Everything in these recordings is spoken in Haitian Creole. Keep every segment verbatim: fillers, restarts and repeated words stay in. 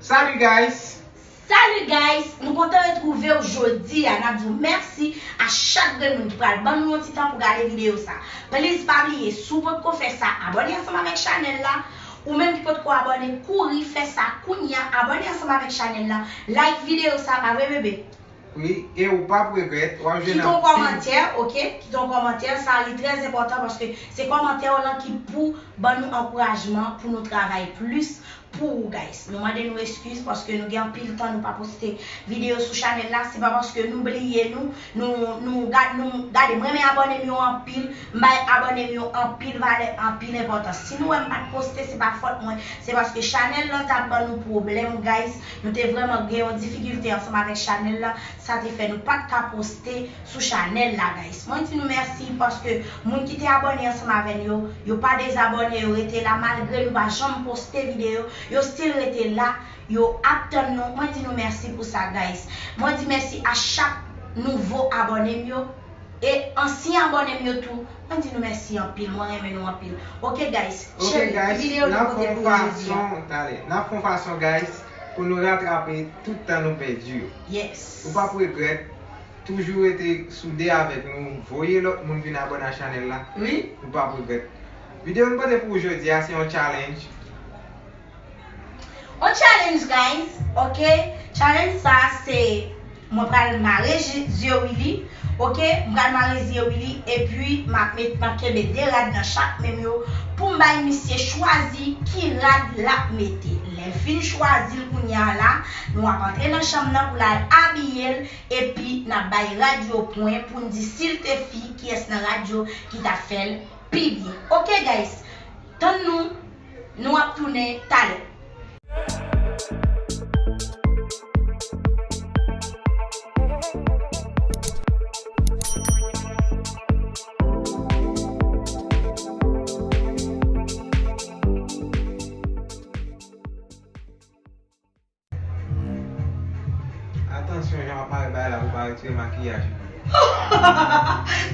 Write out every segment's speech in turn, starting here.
Salut guys! Salut guys! Nou kontan retwouve w jodi a. N ap di w mèsi a chak grenn moun ki pral ban nou yon ti tan pou gade videyo sa. Please pa bliye, si w potko fè sa, abòne ansanm avèk chanèl la. Ou menm ki potko abòne, kouri fè sa kounya, abòne ansanm avèk chanèl la. Like videyo sa, pa vre bebe? Wi, e ou p ap regrèt, w ap jwenn anpil. Kite yon kòmantè, oke? Kite yon kòmantè, sa li trè enpòtan paske se kòmantè w lan ki pou ban nou ankourajman pou nou travay plis pou ou guys. Nou mande nou eskiz paske nou gen anpil tan nou pa poste videyo sou chanèl la. Se pa paske nou bliye nou, nou, nou gad, nou gade, mwen renmen abòne m yo anpil, m bay abòne m yo anpil valè, anpil enpòtans. Si nou wè m pa t poste, se pa fòt mwen, se paske chanèl lan t ap ban nou pwoblèm guys. Nou te vrèman gen yon difikilte ansanm avèk chanèl la. Sa te fè nou pa t ka poste sou chanèl la guys. Mwen di nou mèsi paske moun ki te abòne ansanm avè n yo, yo pa dezabòne, yo rete la malgre nou pa janm poste videyo, yo still rete la, yo ap tann nou. Mwen di nou mèsi pou sa guys. Mwen di mèsi a chak nouvo abòne m yo e ansyen abòne m yo tou. Mwen di nou mèsi anpil, mwen renmen nou anpil. Oke guys, cheri, videyo nou pote pou jodi a. N ap fè yon fason guys pou nou ratrape tout tan nou pèdi yo. Ou p ap regrèt. Toujou rete soude avèk nou, voye lòt moun vin abòne a chanèl la. Wi. Ou p ap regrèt. Videyo nou pote pou ou jodi a se yon challenge. On challenge guys, oke? Challenge sa se mwen pral mare zye Willy, oke? M pral mare zye Willy epi m ap met, m ap kenbe de rad nan chak men m yo pou m bay misye chwazi ki rad l ap mete. Lè l fin chwazi l kounya la, nou ap antre nan chanm nan pou l al abiye l. Epi n ap bay rad yo pwen pou n di si l te fi, kiyès nan rad yo ki t ap fè l pi byen. Oke guys, tann nou, nou ap tounen talè. Atansyon jan w ap mare bagay la pou w pa retire makiyaj ou.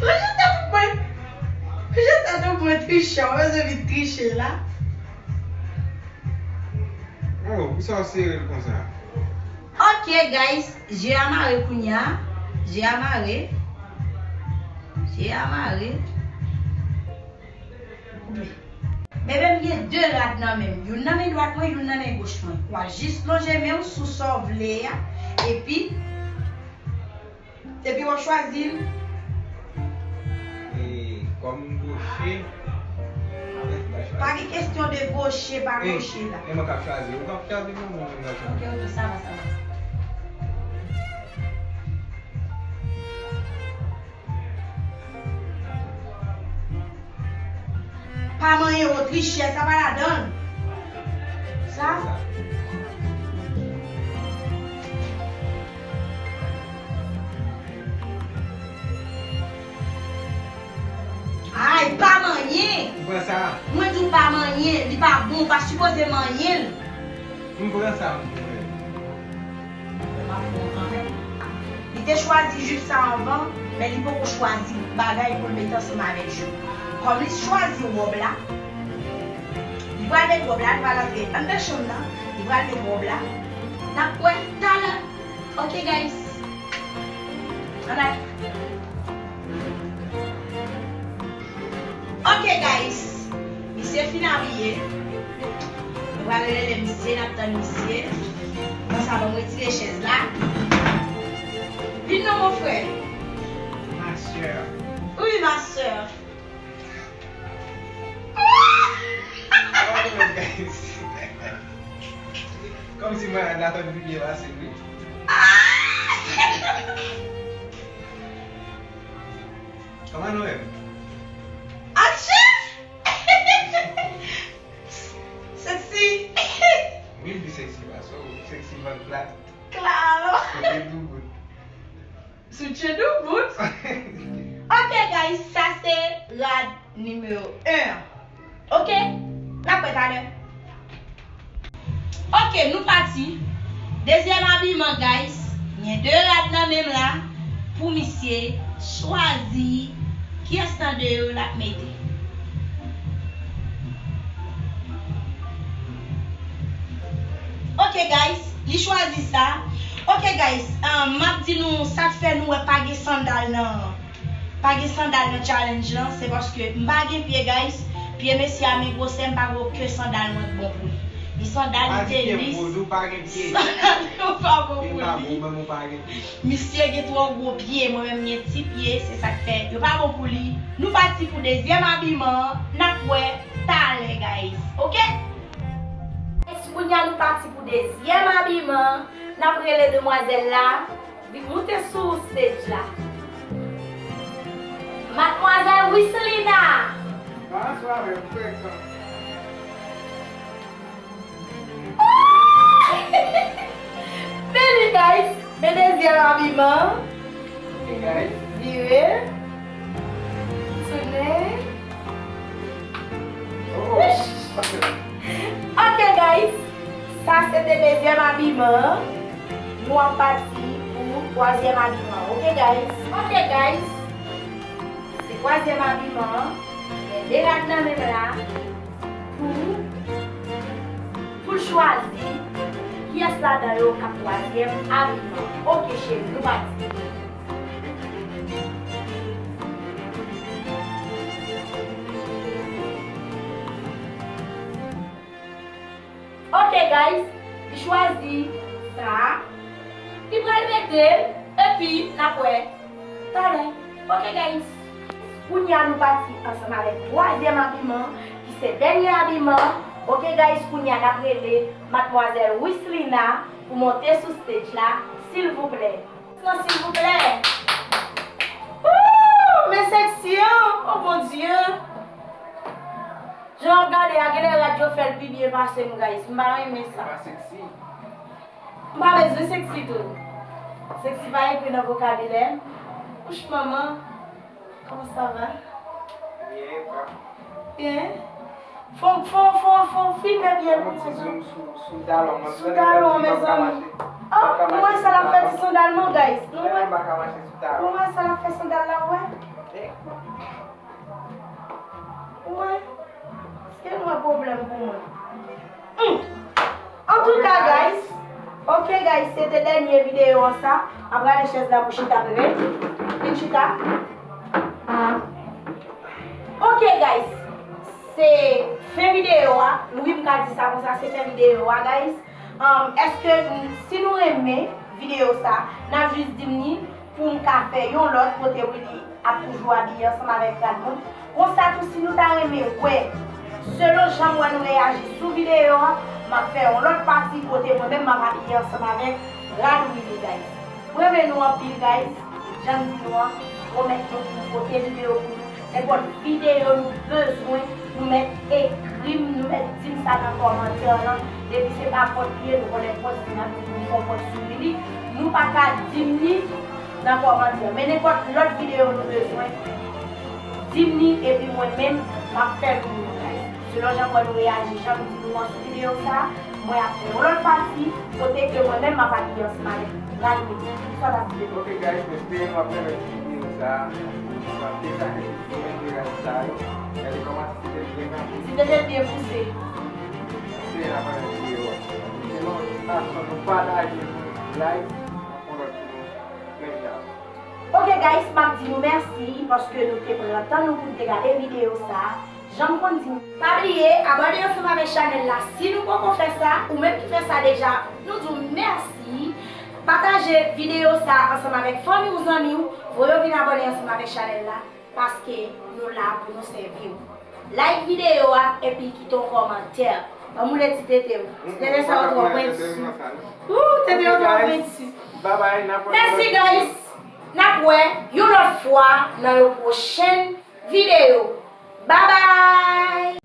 Ou jete pou mwen. Ou jete pou mwen trichè, ou bezwen vin triche la. Oh, poukisa w sere l konsa? Ok guys, je a mare kounya. Je a mare. Je a mare. Bebe, m gen de rad nan men m. Youn nan men dwat mwen, youn nan men goch mwen. W a jis lonje men w sou sa w vle a. Epi, epi w ap chwazi l. E kòm goche, avèk pa chwazi. Pa gen kesyon de goche, pa goche la. E mwen k ap chwazi. Ou k ap chwazi pou mwen, mwen, gason. Ok, ok, sa va, sa va. Pa manyen otrichè, sa pa ladan l. Sa? Ay, pa manyen! Ou pran sa? Mwen di w pa manyen, li pa bon, ou pa sipoze manyen l. M pran sa, m pran. Li te chwazi jip sa anvan, men li poko chwazi bagay pou l mete ansanm avèk jip. Kòm li chwazi wòb la, li pral met wòb la, li pral antre anndan chanm nan, li pral met wòb la. N ap wè talè. Ok guys. Ann al. Ok guys, misye fin abiye. Nou pral rele misye, n ap tann misye. Konsa, ban m retire chèz la. Vin non, mon frè. Ma sè. Wi, ma sè. Kòmsi mwen la tann pi byen pase l wi. Kòman nou menm? Atchè! Sexy! Wi, li sexy pase w, sexy vant plat. Klaro! Soutyen doubout. Soutyen doubout. Ok guys, sa se rad nimewo en. Ok, n ap wè talè. Ok, nou pati. Dezyèm abiman, guys. Gen de rad nan men m la pou misye chwazi kiyès nan de yo l ap mete. Ok guys, li chwazi sa. Ok guys, um, m ap di nou sa k fè nou wè pa gen sandal nan pa gen sandal nan challenge lan, se paske m pa gen pye guys. Pye mesye a men gwosè, m pa gen okenn sandal mwen k bon pou li. Li sandal li te lis. Sandal yo pa bon pou li. Misye gen twò gwo pye, mwen menm m gen ti pye, se sa k fè yo pa bon pou li. Nou pati pou dezyèm abiman an, n ap wè talè guys. Ok? Guys, kounye a nou pati pou dezyèm abiman. N ap rele demwazèl la vin moute sou stage la. Madmwazèl Wislina. Bonswa, frekan. Men li, guys. Men dezyèm abiman. Ok, guys. Vire. Tounen. Oh. Ok, guys. Sa se te dezyèm abiman an. Nou ap pati pou twazyèm abiman an. Ok, guys. Ok, guys. Se twazyèm abiman an. Gen de rad nan men m la. Pou, pou l chwazi kiyès ladan yo k ap twazyèm abiman. Ok, cheri, nou pati. Ok, guys, li chwazi sa. Li pral mete l, epi n ap wè talè. Ok, guys. Kounye a, nou pati ansanm avèk twazyèm abiman, ki se dènye abiman. Ok, guys, kounye a, n ap rele Madmwazèl Wislina pou monte sou stage la, silvouplè. Silvouplè. Ooh, men sexy, hein? Oh mon Dieu. Jan w ap gade a, genlè rad yo fè l pi byen pase m, guys. M pa renmen sa. Li pa sexy. M pa bezwen sexy tou. Sexy pa ekri nan vokabilè m. Wouch manman. Comment ça va? Byen, e pa? Byen. Fon, fon, fon, fon, filme byen pou mwen. Sou, sou, sou talon, mwen. Sou talon, mezanmi. Oh, nou wè sa l ap fè ti sandal mwen, guys. Nou wè. Mwen pa ka mache sou talon. Nou wè sa l ap fè sandal la, wè. Eh. Ou wè? Se yon pwoblèm pou mwen. Hmm. Antouka, guys. Ok, guys, se te dènye videyo an sa. M ap rale chèz la pou chita, bebe. Vin chita. Ok, guys. Se fen videyo a. Wi, m ka di sa konsa, se fen videyo a, guys. Um, èske n-, si nou renmen videyo sa, n ap jis di m ni pou m ka fè yon lòt kote Willy ap toujou abiye ansanm avèk rad moun. Konsa tou, si nou ta renmen wè, selon jan m wè nou reyaji sou videyo a, m ap fè yon lòt pati kote mwen menm m ap abiye ansanm avèk rad Willy, guys. M renmen nou anpil, guys. Jan m di nou an, pwomèt nou pou m pote videyo pou nou. Nenpòt videyo nou bezwen, nou mèt ekri m, nou mèt di m sa nan kòmantè lan. Depi se pa pòt li ye, nou konnen pòt li, n ap di nou fè pòt sou li. Nou pa ka di m li nan kòmantè. Men nenpòt lòt videyo nou bezwen, di m li, epi mwen menm, m ap fè l pou nou, guys. Selon jan mwen nou reyaji, jan m di nou an sou videyo sa, mwen ap fè yon lòt pati, kote ke mwen menm m ap abiye ansanm avèk rad Willy. Kisa w t ap di, bebe? Ok, guys, m espere nou ap renmen ti videyo sa. Nou ap deja gen ti videyo rad sa yo. Gade kòman ti tete byen kanpe. Ti tete byen pouse. M espere n ap renmen videyo a. Sinon, pa sonje pataje, like, yon lòt pou nou. Menm jan. Ok, guys, m ap di nou mèsi paske nou te pran tan nou pou nou te gade videyo sa. Jan m konn di nou, pa bliye abòne ansanm avèk chanèl la si nou poko fè sa, ou menm ki fè sa deja, nou di w mèsi. Pataje videyo sa ansanm avèk fanmi w, zanmi w, voye yo vin abòne ansanm avèk chanèl la, paske nou la pou nou sèvi w. Like videyo a, epi kite yon kòmantè. Ban m woule ti tete w. Ti tete sa yo twò pwenti. Ooh, tete yo twò pwenti. Mèsi, guys. N ap wè yon lòt fwa nan yon pwochèn videyo. Babay!